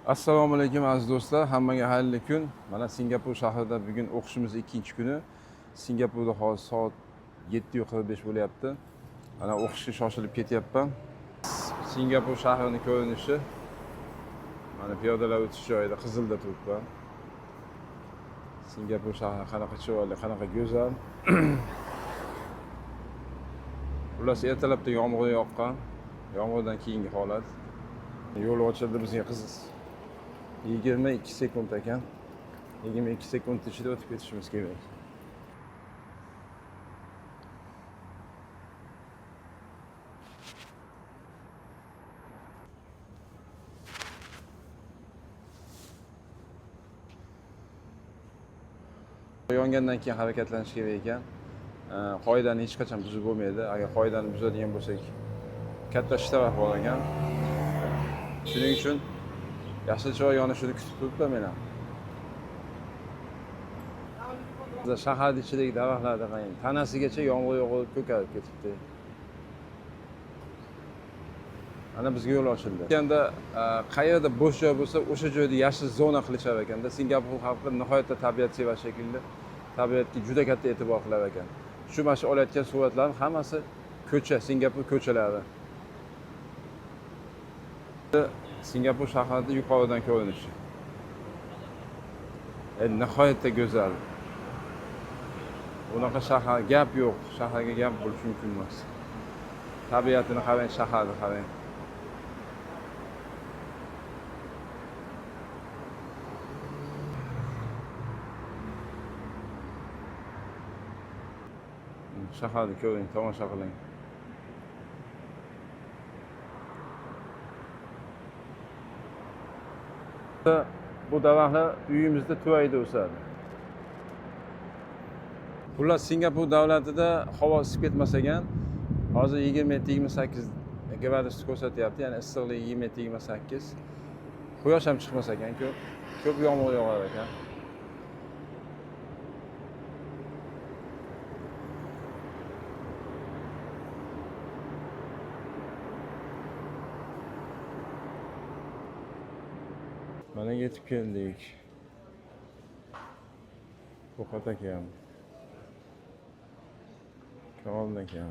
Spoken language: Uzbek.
Assalomu alaykum aziz do'stlar, hammaga xayrli kun. Mana Singapur shahrida bugun o'qishimiz ikkinchi kuni. Singapurda hozir soat 7:45 bo'lyapti. Mana o'qishga shoshilib ketyapman. Singapur shahrini ko'rinishi. Mana piyodalar o'tish joyida qizilda turibman. Singapur shahri qanaqa chiroyli, qanaqa go'zal. Xullas, ertalabda yomg'ir yoqqan. Yomg'irdan keyingi holat. Yo'l ochildi bizga qiziq. 22 sekund ekan. 22 sekund ichida o'tib ketishimiz kerak. Yongandan keyin harakatlanish kerak ekan. Qoidani hech qachon buzib bo'lmaydi. Agar qoidani buzadigan bo'lsak, katta shtraf bor ekan. Shuning uchun yashil chiroq yonishini kutib turibman men ham. Shahar ichidagi daraxtlarni qarang, tanasigacha yomg'ir yog'ib ko'karib ketibdi. Mana bizga yo'l ochildi. Endi qayerda bo'sh joy bo'lsa, o'sha joyda yashil zona qilishar ekanda. Singapur xalqi nihoyatda tabiat sevar shekilli, tabiatga juda katta e'tibor qilar ekan. Shu mana shu olayotgan suratlarning hammasi ko'cha, Singapur ko'chalari. Singapur shahrida yuqoridan ko'rinishi. Nihoyatda go'zal. Bunaqa shahar gap yo'q. Shaharga gap bo'lishi mumkin emas. Tabiatini qarang, shaharni qarang. Shaharni ko'ring, tomosha qiling. Bu daraxtlar uyimizda tuvayda o'sadi. Xullas, Singapur davlatida havo isib ketmas ekan. Hozir 27-28 gradus ko'rsatyapti, ya'ni issiqlik 27-28. Quyosh ham chiqmas ekan ko'p. Ko'p yomg'ir yog'ar ekan. Mana yetib keldik. Ko'kat akam. Kamol akam.